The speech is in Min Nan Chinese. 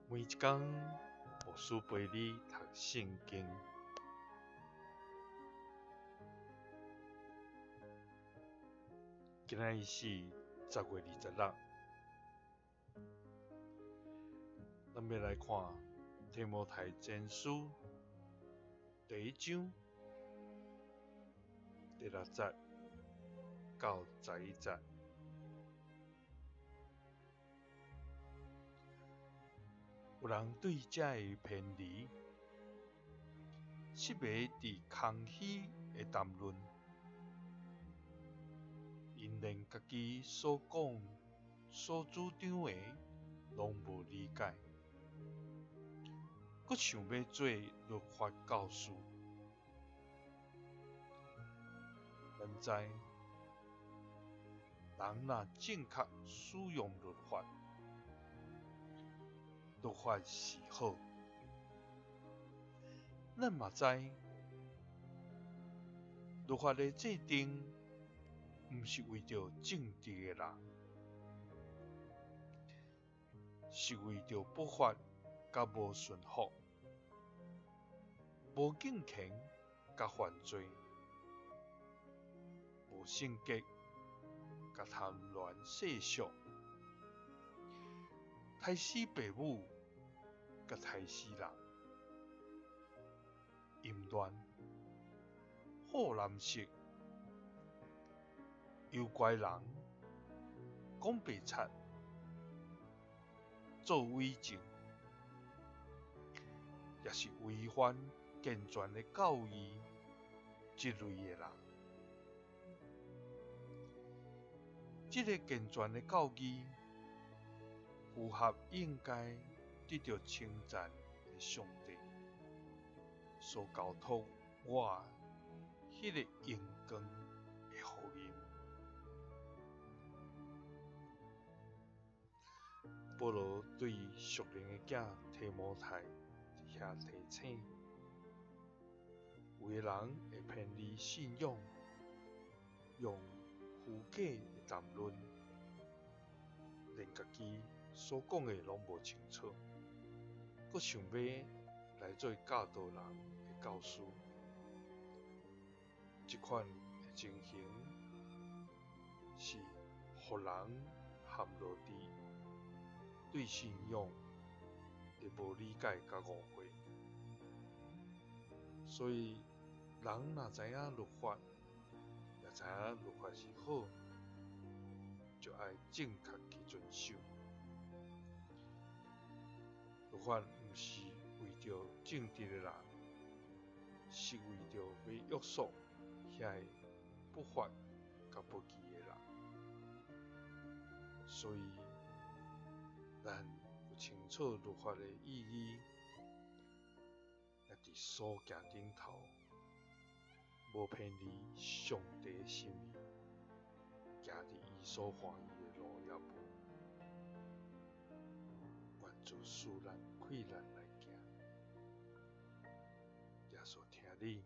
每一工，牧師陪你讀聖經。今仔日是10月26，咱欲來看提摩太前書第一章第六節到11節。有人對這个偏離，失迷佇空虛的談論，𪜶連家己所講、所主張的攏無理解，閣想欲做律法教師。咱知，人若正確使用律法，律法是好。咱嘛知，律法的制定，毋是為著正直的人，是為著不法佮無順服、無敬虔佮犯罪、無聖潔佮貪戀世俗、刣死父母佮刣死人、淫亂、好男色、誘拐人、講白賊、做偽證，抑是違反健全的教義這類的人。這个健全的教義符合應該得著稱讚的上帝所交託我彼个榮光的福音。保羅對屬靈的囝提摩太佇遐提醒，有的人會偏離信仰，用虛假的談論，連家己所講的攏無清楚，閣想欲來做教導人的教師。這款的情形是予人陷落佇對信仰的無理解佮誤會。所以，人若知影律法，也知影律法是好，就愛正確去遵守。律法毋是為著正直的人，是為著欲約束遐个不法佮不義的人。所以，咱有清楚律法的意義，也佇所行頂頭，無偏離上帝的心意，行佇伊所歡喜的路也無。願主賜咱氣力來行。耶穌疼你。